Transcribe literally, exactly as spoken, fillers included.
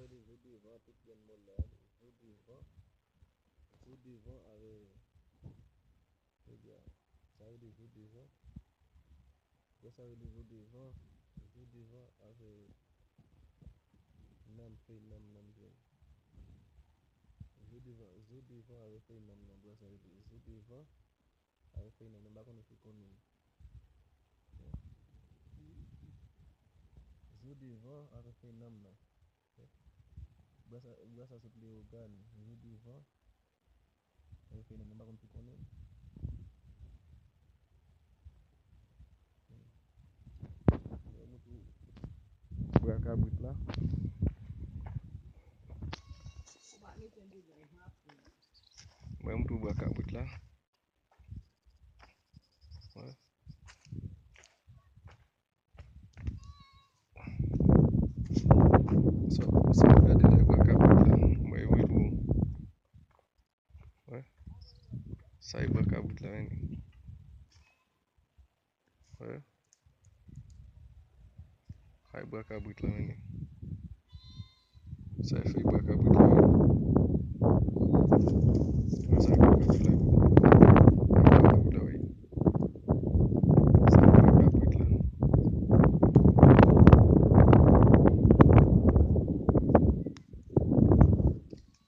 rele zo devan, tout grenn mòl la, zo devan, zo devan avè, ebyen, sa rele zo devan. Bwè sa rele zo devan, zo devan avè nanm, fèy nanm nan m jwenn. Zo devan, zo devan avè fèy nanm nan, bwè sa rele zo devan avè fèy nanm nan, m pa konnen si w konnen. Zo devan avè fèy nanm nan. Bwè sa, bwè sa se lewogàn, zo devan. Avè fèy nanm nan, m pa konn si w konnen. Bwa kabrit la. Mwen m tou bwa kabrit la. Wè. Sa, sa w gade la, bwa kabrit la. Mwen, mwen tou. Wè. Sa e bwa kabrit la, men. Wè. Sa e bwa kabrit la, men. Sa e fèy bwa kabrit la.